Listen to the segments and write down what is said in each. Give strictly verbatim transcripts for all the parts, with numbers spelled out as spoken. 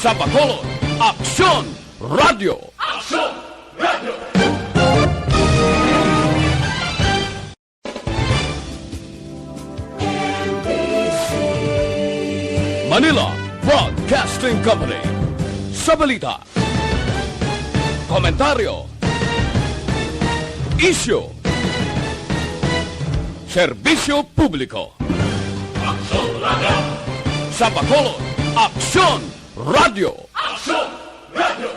Sa Bacolod, Aksyon Radio. Aksyon Radio. Manila Broadcasting Company. Sa balita, komentaryo, isyu, serbisyo publiko. Aksyon Radio. Sa Bacolod, Aksyon Radio. Aksyon Radio.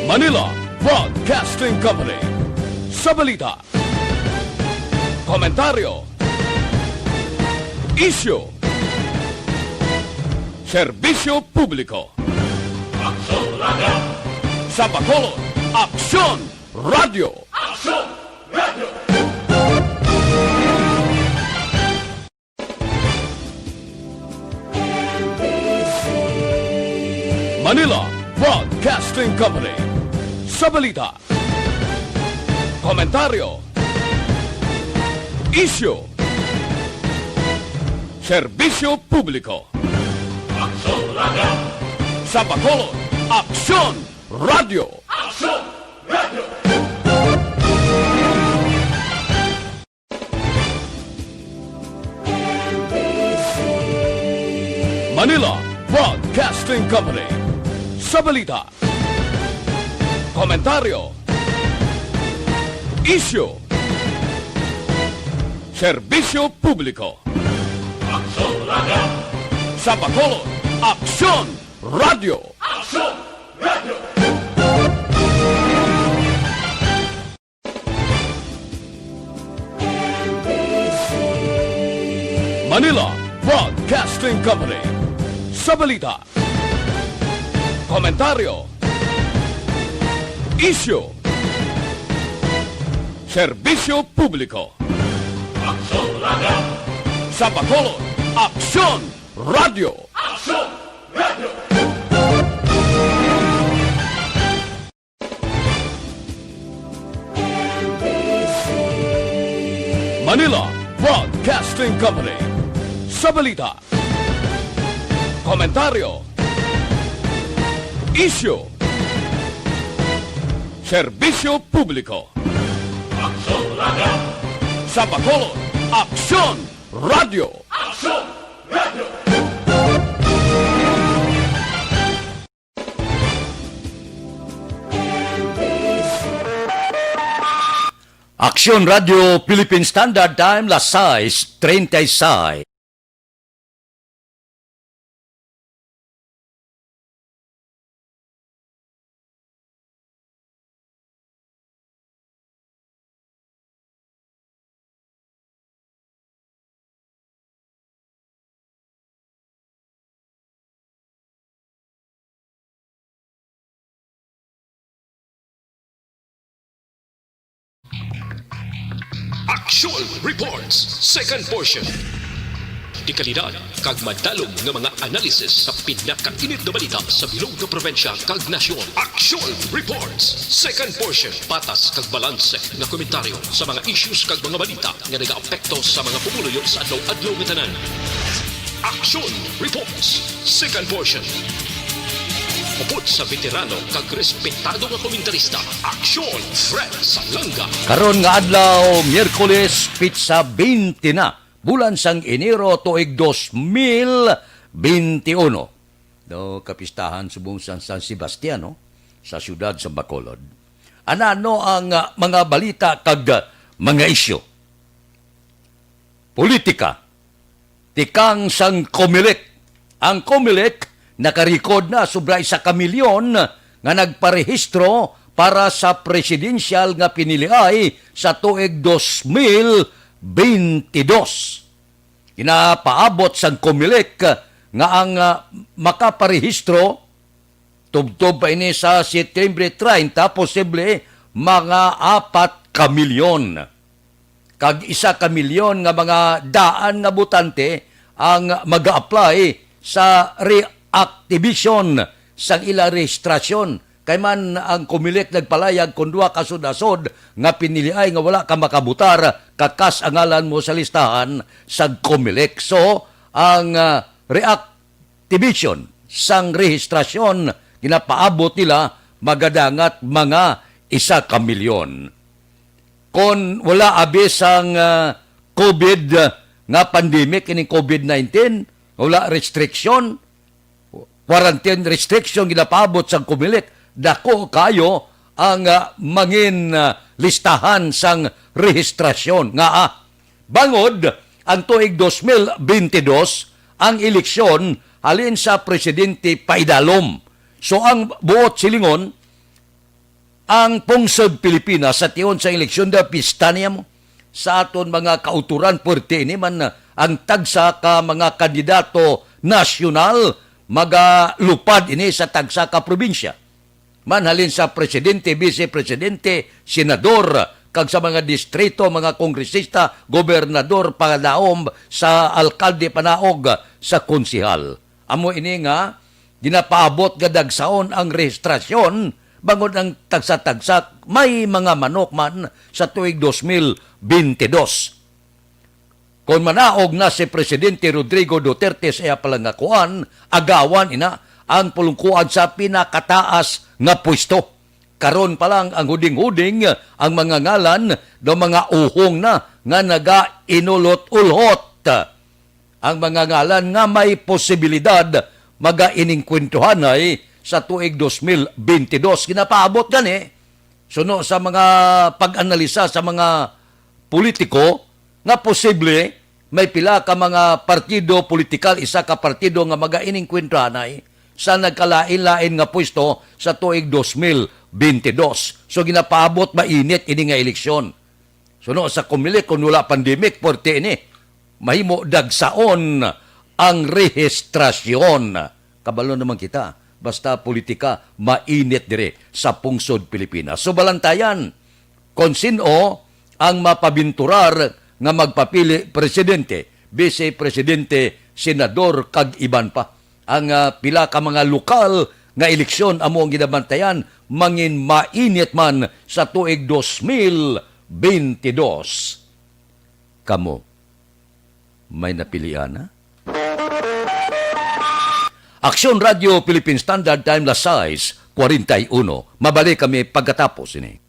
Manila Broadcasting Company. Sa balita, komentaryo, isyu, serbisyo publiko. Aksyon Radio. Sa Bacolod, Aksyon Radio. Aksyon Radio. Manila Broadcasting Company. Sa balita, komentaryo, isyu, serbisyo publiko. Aksyon Radio. Sa Bacolod, Aksyon Radio. Aksyon Radio. Manila Broadcasting Company. Sa balita, komentaryo, isyu, serbisyo publiko. Aksyon Radio. Sa Bacolod, Aksyon Radio. Aksyon Radio. Manila Broadcasting Company. Sa balita, komentaryo, isyu, serbisyo publiko. Aksyon Radio. Sa Bacolod, Aksyon Radio. Aksyon Radio. Manila Broadcasting Company. Sa balita, komentaryo, isyu, serbisyo publiko. Aksyon Radio. Sa Bacolod, Aksyon Radio. Aksyon Radio. Aksyon Radio Philippine Standard Time, las sais treinta y seis. Aksyon Reports, second portion. Dekalidad kag madalom nga mga analysis sa pinakainit nga balita sa bilog nga probinsya kag nasyon. Aksyon Reports, second portion. Patas kag balanse nga komentaryo sa mga issues kag mga balita nga nagaapekto sa mga pumuluyo sa adlaw-adlaw nga tanan. Aksyon Reports, second portion. Upod sa veterano kag respetado nga komentarista, Aksyon Fred Salanga. Karon nga adlaw, Miyerkules, pitsa twenty na, bulan sang Enero, tuig dos mil benti uno. No, kapistahan subong sang San Sebastian, no? Sa siyudad sa Bacolod. Anano ang, ah, mga balita kag, ah, mga isyu? Politika. Tikang sang Comelec. Ang Comelec nakarikod na sobra isa ka milyon nga nagparehistro para sa presidential nga piniliay sa tuig dos mil benti dos. Ginapaabot sang Comelec nga ang, ah, makaparehistro tubtob pa ini sa Setyembre treinta, posible mga apat ka milyon. Kag isa ka milyon nga mga daan nga botante ang mag-apply sa reactivation sang ila rehistrasyon Kay man ang Comelec nagpalayag kon duha ka sud-asod nga piniliay nga wala ka makabutar, kakas ang ngalan mo sa listahan sa Comelec. So, ang, ah, reactivation sang rehistrasyon ginapaabot nila magadangat mga isa ka milyon. Kon wala abi sang, ah, COVID, ah, nga pandemic, ining COVID nineteen, wala restriction, quarantine restriction ginapaabot sang Comelec, dako kayo ang, ah, mangin, ah, listahan sang rehistrasyon. Nga, ah, bangod ang tuig dos mil bentidós, ang eleksyon halin sa presidente paidalom. So, ang buot silingon, ang pungsod Pilipinas sa tion sa eleksyon, da pista niya mo. Sa aton mga kauturan, puwerte ini man, ang tagsa ka mga kandidato nasyonal, magalupad ini sa tagsa ka probinsya. Man halin sa presidente, vice presidente, senador, kag sa mga distrito, mga kongresista, gobernador, panaog sa alkalde, panaog sa konsehal. Amo ini nga ginapaabot nga dagsaon ang rehistrasyon, bangod ang tagsa-tagsa may mga manok man sa tuig dos mil bentidós. Kon manaog na si Presidente Rodrigo Duterte sa iya palangakuan, agawan ina ang pulungkuan sa pinakataas nga pwesto. Karon pa lang ang huding-huding, ang mga ngalan daw mga uhong na nga nagainulot-ulhot. Ang mga ngalan nga may posibilidad magainingkwentuhanay sa tuig dos mil bentidós. Ginapaabot gani, suno sa mga pag-analisa sa mga politiko, nga posible may pila ka mga partido politikal, isa ka partido nga magainingkwentuhanay sa nagkalain-lain nga pwesto sa tuig dos mil bentidós. So, ginapaabot mainit ini nga eleksyon. Suno sa Comelec, kung wala pandemic, puwerte ini. Mahimo dagsaon ang rehistrasyon. Kabalo naman kita, basta politika, mainit dire sa pungsod Pilipinas. So, balantayan kon sin-o ang mapabinturar nga magpapili presidente, vice presidente, senador, kag iban pa. Ang, ah, pila ka mga lokal nga eleksyon amo ang ginabantayan, mangin mainit man sa tuig dos mil bentidós. Kamo, may napilian na? Aksyon Radio Philippine Standard Time, las sais cuarenta y uno. Mabalik kami pagkatapos ini.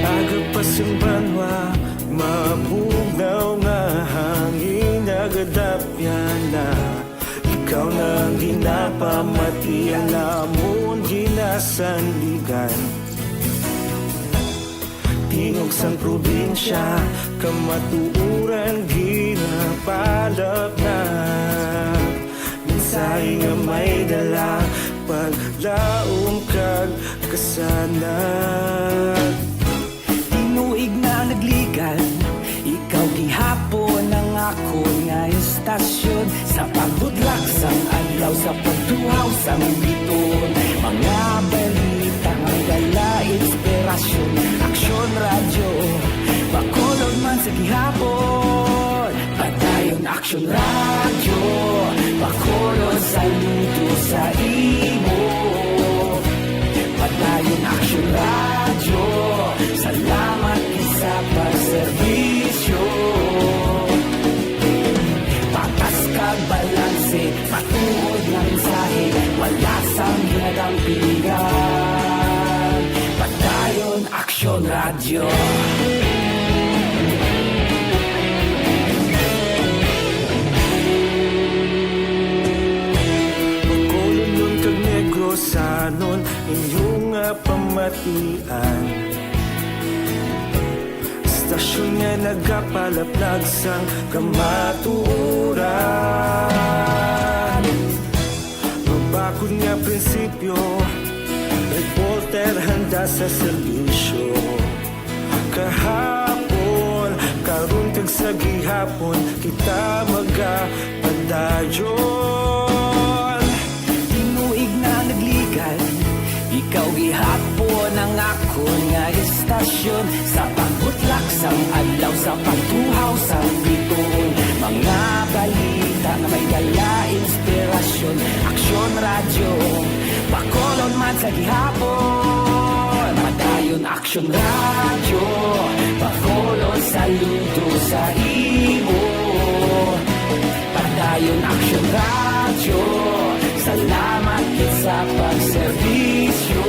Aga pa sang banwa, mabugnaw nga hangin nagadapyan na. Ikaw na ang ginapamati, ang amon ginasandigan. Tingog sang probinsya, kamatuoran ginapalapnap. Mensahe nga may dala, paglaom kag kasanag. Tinuig na nagligan, ikaw gihapon ang akon nga istasyon. Sa pagbudlak sang adlaw, sa pagtuhaw sang biton, mga balita nga dala inspirasyon. Aksyon Radyo, Bacolod man sa gihapon. Padayon Aksyon Radyo, Bacolod, saludo sa imo. Padayon Aksyon Radyo, salamat sa pagserbisyo. Patas kag balanse, matuod nga mensahe, wala sang ginadampigan. Padayon Aksyon Radyo. Bacolodnon kag Negrosanon, inyo nga pamatian. Istasyon nga nagapalaplag sang kamatuoran. Mabakod nga prinsipyo, Handa sa serbisyo. Kahapon, karon, kag sa gihapon, kita magapadayon. Tinuig na nagligad, ikaw gihapon ang akon nga estasyon. Sa pagbutlak sang adlaw, sa pagtuhaw sang bituon, mga balita nga may dala inspirasyon. Aksyon Radyo, Bacolod man sa gihapon. Padayon Aksyon Radyo, Bacolod, saludo sa imo. Padayon Aksyon Radyo, salamat gid sa pagserbisyo.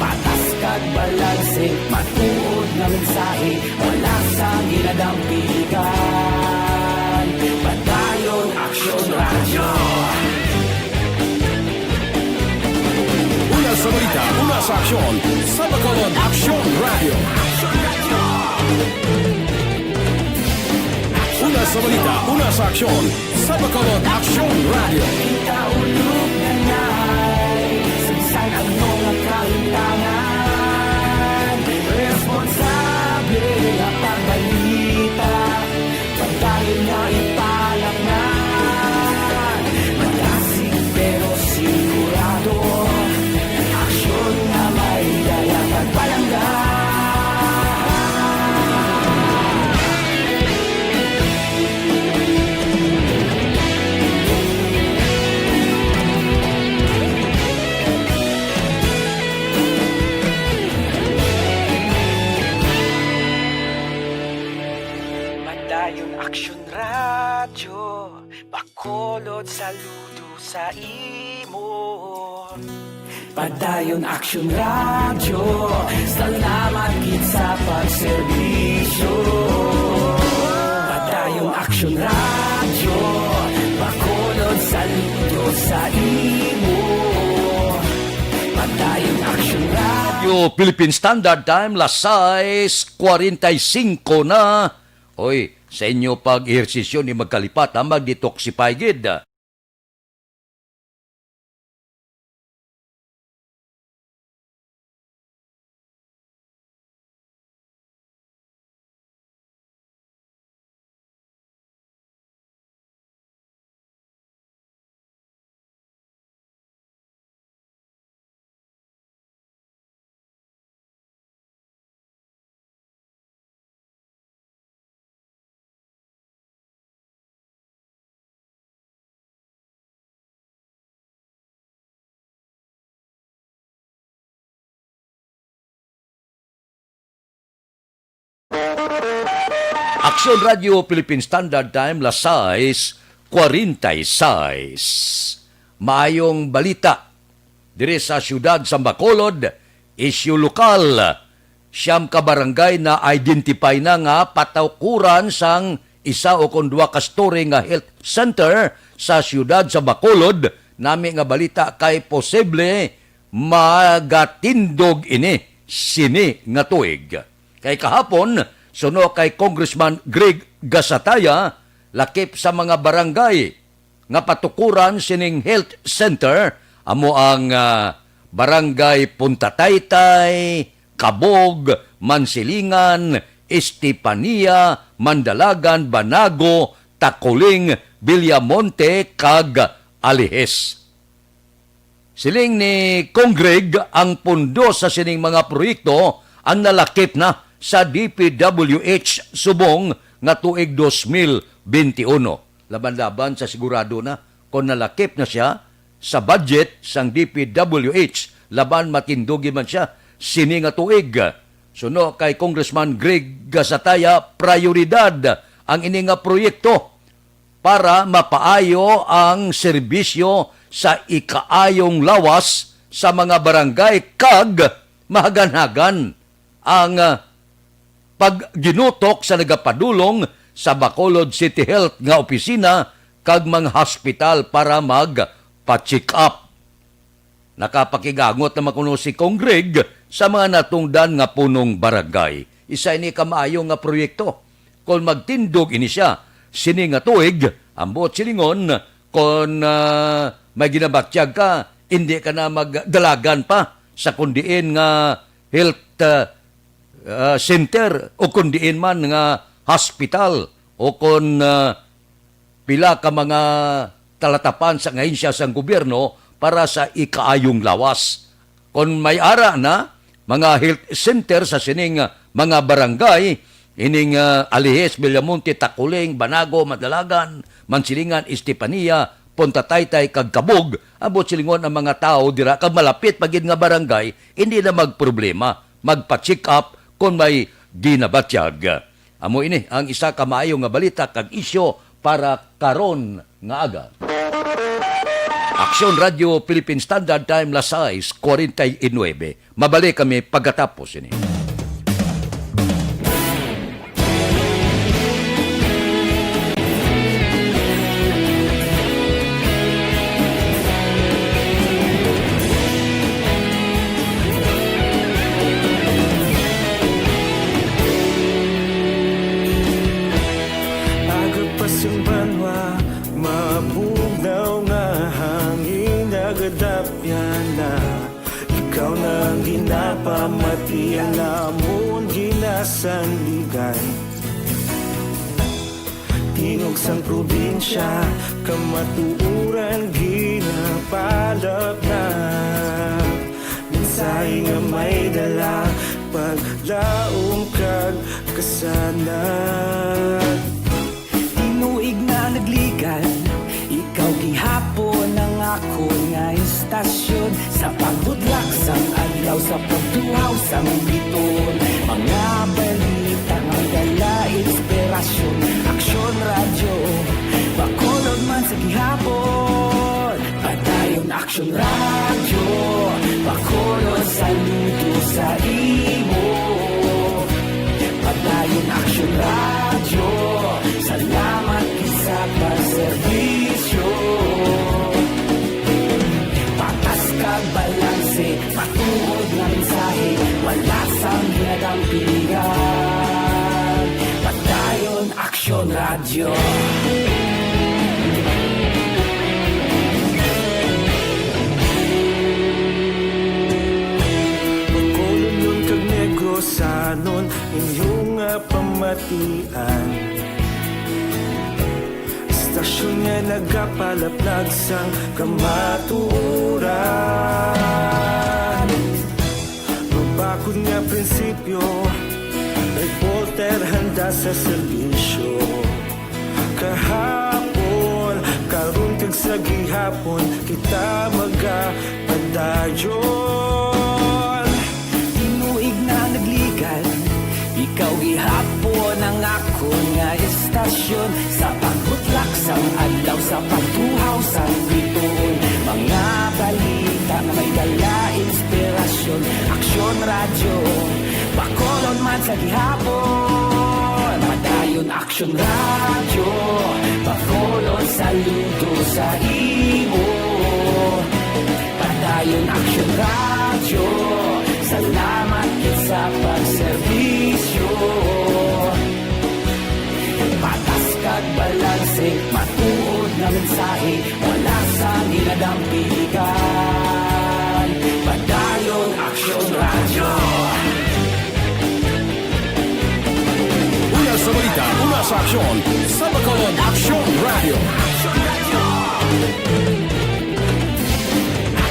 Patas kag balanse, matuod nga mensahe, wala sang ginadampigan. Padayon Aksyon Radyo. Una sa balita, una sa aksyon, sa Bacolod Aksyon Radyo. Una sa balita, una sa aksyon, sa Bacolod Aksyon Radyo. Kita ulog na ngay, saysay ang mga kalimtangan. Responsable nga pagbalita, pagdayon nga ipalaknan. Madasig pero sigurado, aksyon nga may dala kag palangga. Padayon Aksyon Radyo, Bacolod, saludo sa imo. Padayon Aksyon Radyo, salamat gid sa pagserbisyo. Padayon Aksyon Radyo, Bacolod, saludo sa imo. Padayon Aksyon Radyo. Philippine Standard Time, las sais cuarenta y cinco na. Oy, sa inyo pag-ehersisyo ni magkalipat, ha, mag-detoxify gid. Aksyon Radyo Philippine Standard Time, las sais cuarenta y seis. Maayong balita diri sa siyudad sa Bacolod, isyu lokal. Siyam ka barangay na-identify na nga patukuran sang isa o kon duha ka story nga health center sa siyudad sa Bacolod. Nami nga balita kay posible magatindog ini sini nga tuig. Kay kahapon, suno kay Congressman Greg Gasataya, lakip sa mga barangay nga patukuran sining health center amo ang, ah, Barangay Punta Taytay, Cabog, Mansilingan, Estefania, Mandalagan, Banago, Taculing, Villamonte, kag Alihis. Siling ni Congreg, ang pondo sa sining mga proyekto ang nalakip na sa D P W H subong nga tuig dos mil benti uno. Laban-laban sa sigurado na kon nalakip na siya sa budget sang D P W H, laban matindugi man siya sini nga tuig. Suno kay Congressman Greg Gasataya, prayoridad ang ini nga proyekto para mapaayo ang serbisyo sa ikaayong lawas sa mga barangay kag mahaganhagan ang, ah, pagginutok sa nagapadulong sa Bacolod City Health nga opisina kag mga hospital para magpa-check up. Nakapakigangot naman kuno si Congreg sa mga natungdan nga punong barangay. Isa ini ka maayo nga proyekto. Kon magtindog ini siya sini nga tuig, ang buot silingon, kon, ah, may ginabatyag ka, hindi ka na magdalagan pa sa kun diin nga health, ah, ah, center o kun diin man nga hospital o kun, ah, pila ka mga talatapan sang ahensya sang gobyerno para sa ikaayong lawas. Kon may ara na, mga health center sa sining, ah, mga barangay, ining, ah, Alihis, Villamonte, Taculing, Banago, Madalagan, Mansilingan, Estefania, Punta Taytay, kag Cabug, ambot silingon ang mga tawo dira kag malapit pa gid nga barangay, hindi na magproblema magpa-check up kon may ginabatyag. Amo ini ang isa ka maayo nga balita kag isyu para karon nga aga. Aksyon Radyo Philippine Standard Time, las sais cuarenta y nueve. Mabalik kami pagkatapos ini. Aga pa sing banwa, mabugnaw nga hangin, nagadapyan na. Ikaw na ang ginapamati, ang amon ginasandigan. Tingog sang probinsya, kamatuoran ginapalapnap. Mensahe nga may dala, paglaom kag kasanag. Tinuig na nagligan, ikaw gihapon ang akon nga istasyon. Sa pagbudlak sang adlaw, sa pagtuhaw sang bituon, mga balita nga dala inspirasyon. Aksyon Radyo, Bacolod man sa gihapon. Padayon Aksyon Radyo, Bacolod, saludo sa imo. Padayon Aksyon Radyo, salamat gid sa pagserbisyo. Patas kag balanse, matuod nga mensahe, wala sang ginadampigan. Padayon Aksyon Radyo. Bacolodnon kag Negrosanon, inyo nga pamatian. Istasyon nga nagapalaplag sang kamatuoran. Mabakod nga prinsipyo, reporter handa sa serbisyo. Kahapon, karon kag sa gihapon, kita magapadayon. Tinuig na nagligan, ikaw gihapon ang akon nga istasyon. Sa pagbutlak sang adlaw, sa pagtuhaw sang bituon, mga balita nga may dala inspirasyon. Aksyon Radyo, Bacolod man sa gihapon. Padayon Aksyon Radyo, Bacolod, saludo sa imo. Padayon Aksyon Radyo, salamat gid sa pagserbisyo. Patas kag balanse, matuod nga mensahe, wala sang ginadampigan. Padayon Aksyon Radyo. Una sa balita, una sa aksyon, sa Bacolod Aksyon Radyo.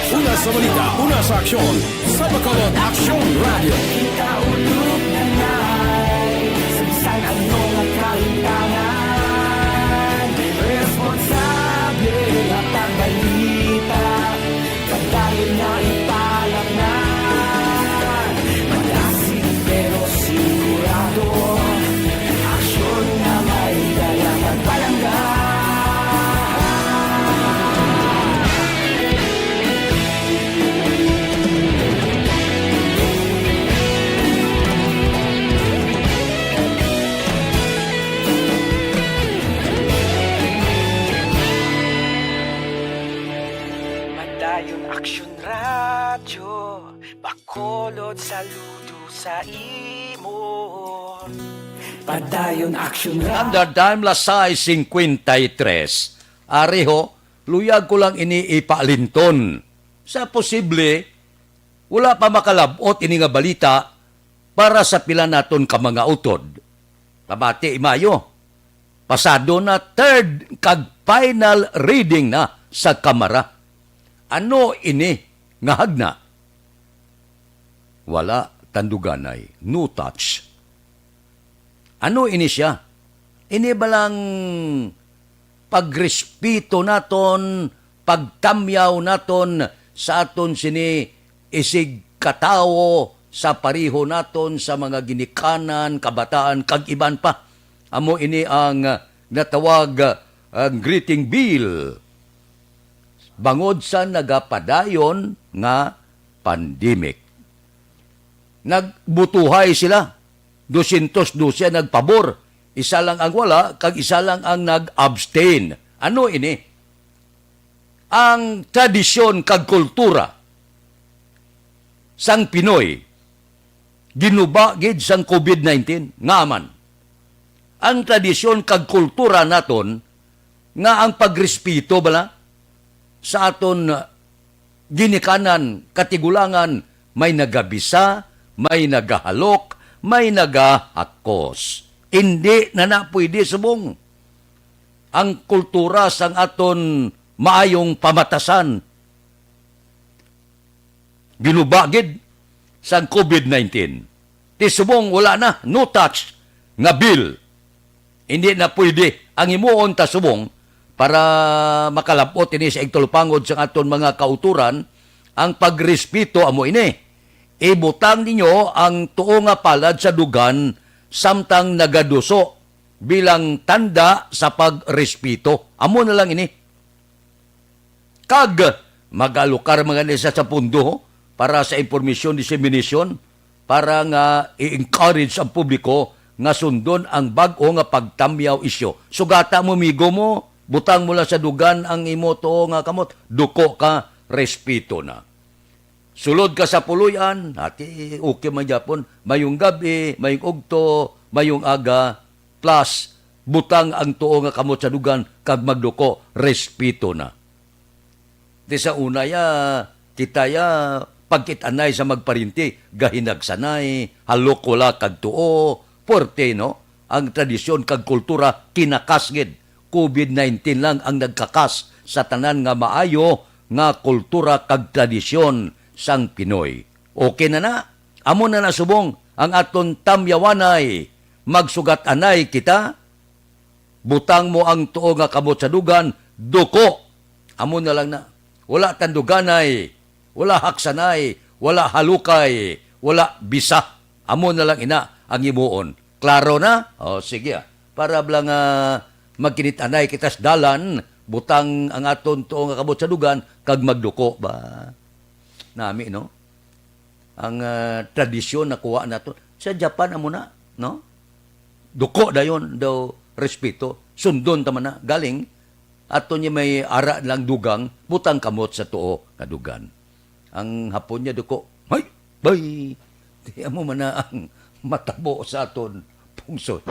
Una sa balita, una sa aksyon, sa Bacolod Aksyon Radyo. Kita ulog na nai, sa bisan ano nga kahintangan, responsable nga pagbalita. Padayon nga ipalapnan, madasig pero sigurado, aksyon nga may dala pagpalangga. Padayon Aksyon Radyo, Bacolod, saludo sa imo. Padayon Aksyon Radyo. Standard Time, las sais cincuenta y tres. Ari ho, luyag ko lang ini ipaalinton. Sa posible, wala pa makalab-ot ini nga balita para sa pila naton ka mga utod. Pamati, Imayo, pasado na third kag final reading na sa Kamara. Ano ini nga hagna? Wala tanduganay, no touch. Ano ini sia? Ini ba lang pagrespeto naton, pagtamyaw naton sa aton sini isig katawo sa pareho naton sa mga ginikanan, kabataan, kag iban pa? Amo ini ang, ah, natawag, ah, ang greeting bill bangod sa nagapadayon nga pandemic. Nagbutuhay sila. Dosyentos dose ang nagpabor, isa lang ang wala, kag isa lang ang nag-abstain. Ano ini? Ang tradisyon kag kultura sang Pinoy ginuba gid sang covid nineteen. Ngaa man? Ang tradisyon kag kultura naton nga ang pagrespeto bala sa aton ginikanan, katigulangan, may nagabisa, may nagahalok, may nagahakos. Indi na na pwede subong ang kultura sang aton maayong pamatasan. Ginuba gid sang covid nineteen. Ti subong wala na, no touch nga bill. Hindi na pwede ang himuon ta subong para makalab-ot ini sa igtalupangod sang aton mga kautoran, ang pagrespeto amo ini. Ibutang ninyo ang tuo nga palad sa dugan samtang nagaduso bilang tanda sa pagrespeto. Amo na lang ini. Kag mag-alokar man gani sa, sa pundo para sa information dissemination, para nga i-encourage ang publiko nga sundon ang bag-o nga pagtamyaw isyu. Sugata mo, migo mo, butang mo lang sa dugan ang imo tuo nga kamot, duko ka, respeto na. Sulod ka sa puloy-an, ati, okay man gyapon. Mayong gab-i, mayong ugto, mayong aga, plus butang ang tuo nga kamot sa dugan kag magduko, respeto na. Ti sa una ya, kita ya, pagkit-anay sa magparinti, gahinagsanay, halok wala kag tuo, puwerte, no? Ang tradisyon kag kultura kinakas gid. covid nineteen lang ang nagkakas sa tanan nga maayo nga kultura kag tradisyon sang Pinoy. Okay na na. Amo na na subong ang aton tamyawanay. Magsugat-anay kita. Butang mo ang tuo nga kamot sa dugan, duko. Amo na lang na. Wala tanduganay, wala haksanay, wala halukay, wala bisa. Amo na lang ina ang himuon. Klaro na? O, sige, ah. Para bala nga magkinit-anay kita sa dalan, butang ang aton tuo nga kamot sa dugan, kag magduko ba? Nami, no? Ang, ah, tradisyon nakuha nato. Sa Japan, amo na, no? Duko dayon daw, respeto. Sundon ta man na. Galing, ato niya may ara lang dugang, butang kamot sa tuo nga dugan. Ang Hapon niya duko, "Hay! Bay!" Di amo man na ang matabo sa aton pungsod.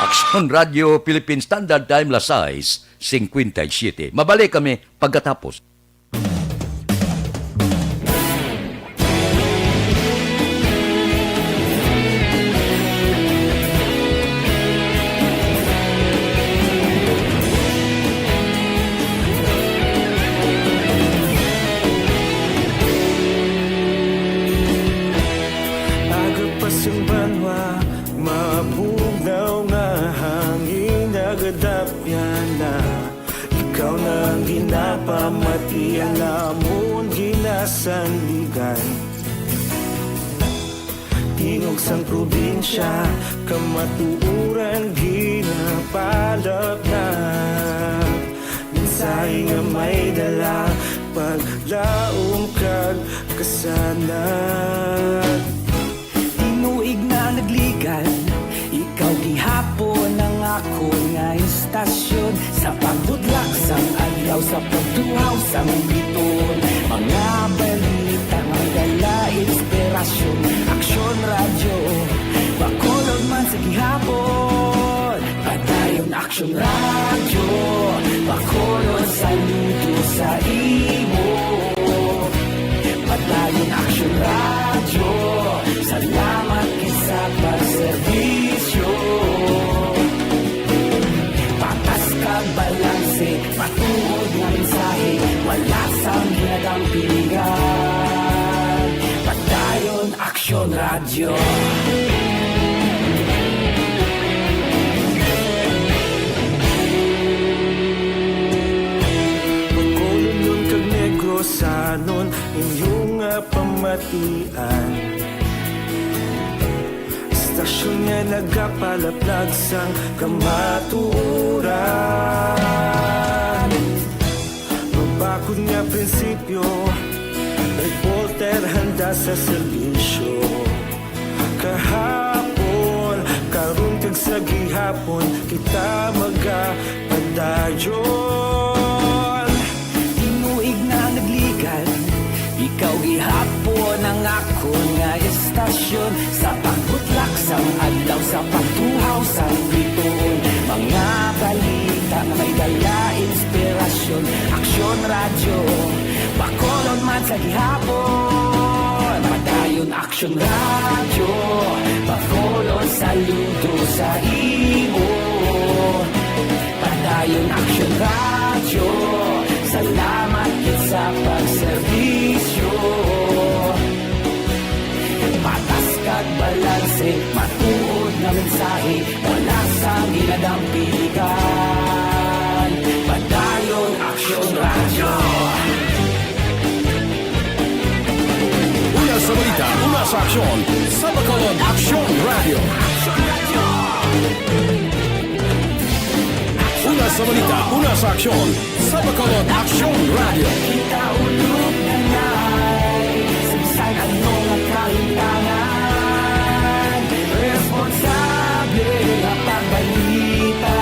Aksyon Radio Philippine Standard Time, las sais cincuenta y siete. Mabalik kami pagkatapos. Aga pa sing banwa, mabugnaw nga hangin nagadapyan na. Ikaw na ang ginapamati, ang amon ginasandigan. Tingog sang probinsya, kamatuoran ginapalapnap. Mensahe nga may dala, paglaom kag kasanag. Tinuig na nagligan, ikaw gihapon ang akon nga istasyon. Sa pagbudlak sang adlaw, sa pagtuhaw sang biton, mga balita nga dala inspirasyon. Aksyon Radyo, Bacolod man sa gihapon. Padayon Aksyon Radyo, Bacolod, saludo sa imo. Dayon Aksyon Radyo, salamat gid sa pagserbisyo. Patas kag balanse, matuod nga mensahe, wala sang ginadampigan. Padayon Aksyon Radyo. Bacolodnon kag Negrosanon, inyo nga pamatian. Istasyon nga nagapalaplag sang kamatuoran. Mabakod nga prinsipyo, reporter handa sa serbisyo. Kahapon, karon kag sa gihapon, kita magapadayon. Tinuig na nagligad, ikaw gihapon ang akon nga istasyon. Sa pagbutlak sang adlaw, sa pagtuhaw sang bituon, mga balita nga may dala inspirasyon. Aksyon Radyo, Bacolod man sa gihapon. Padayon Aksyon Radyo, Bacolod saludo sa imo. Padayon Aksyon Radyo, salamat gid sa pagserbisyo. Patas kag balanse, matuod nga mensahe, wala sang ginadampigan. Padayon Aksyon Radyo. Una sa balita, una sa aksyon, sa Bacolod Aksyon Radyo. Una sa balita, una sa aksyon, sa Bacolod Aksyon Radyo. Kita ulog na na'y sa bisan ano nga kahimtangan. Responsable nga pagbalita,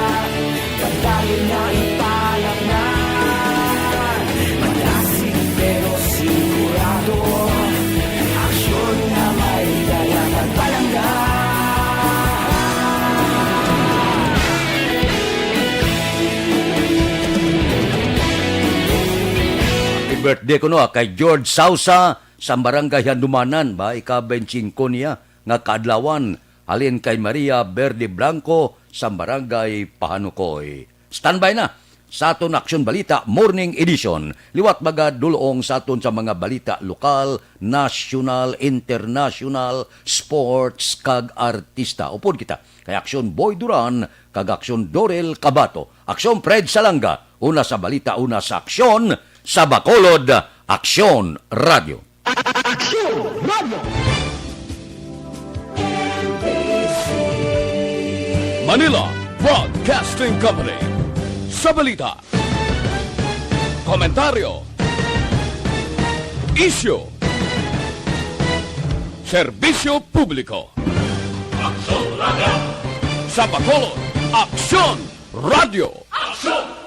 kadayon nga ipalatnan. Madasig pero sigurado, aksyon nga may dala kag palangga. Happy birthday kuno, ah, kay George Sausa sa Barangay Handumanan, ba, ika-twenty-five niya nga kaadlawan, halin kay Maria Verde Blanco sa Barangay Pahanukoy. Standby na sa aton Aksyon Balita Morning Edition. Liwat magad dul-ong sa aton sa mga balita lokal, nasyonal, internasyonal, sports, kag artista. Upod kita kay Aksyon Boy Duran kag Aksyon Dorel Cabato. Aksyon Fred Salanga, una sa balita, una sa aksyon, sa Bacolod, Aksyon Radyo. Aksyon Radyo. Manila Broadcasting Company. Sa balita, komentaryo, isyu, serbisyo publiko. Aksyon Radyo. Sa Bacolod, Aksyon Radyo. Aksyon